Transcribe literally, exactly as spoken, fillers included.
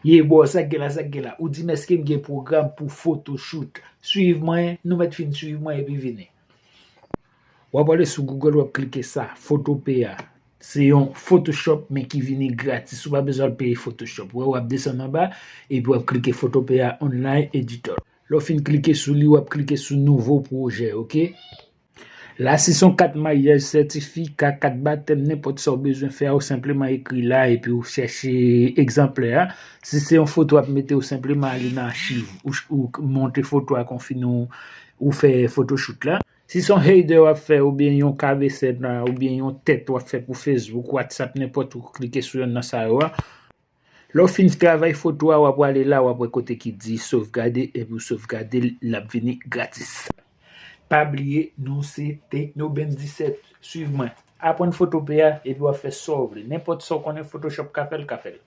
Ye bò, sa k gen la, sa k gen la. Ou di m èske m gen pwogram pou photoshoot. Swiv mwen, nou mèt fin swiv mwen epi vini. W ap ale sou Google, w ap klike sa, Photopea. Se yon Photoshop, men ki vini gratis. Ou pa bezwen al peye Photoshop. Wè, w ap desann anba, epi w ap klike Photopea Online Editor. Lè w fin klike sou li, w ap klike sou nouvo pwojè, oke? La, si se yon kat maryaj, sètifika, kat batèm, nenpòt sa w bezwen fè a, ou senpleman ekri la epi ou chèche egzanplè a. Si se yon foto w ap mete, ou senpleman ale nan achiv, ou, ou monte foto a kon fin ou, ou fè photoshoot la. Si se yon header w ap fè, oubyen yon kabesèt la, oubyen yon tèt w ap fè pou Facebook, WhatsApp, nenpòt, ou klike sou yonn nan sa yo a. Lè w fin travay foto a, w ap prale la, w ap wè kote ki di sovgade, epi w sovgade l, l ap vini gratis. Pa bliye, nou se Teknobenz disèt. Swiv mwen. Aprann Photopea, epi w ap fè sa w vle. Nenpòt sa w konnen Photoshop ka fè, l ka fè l.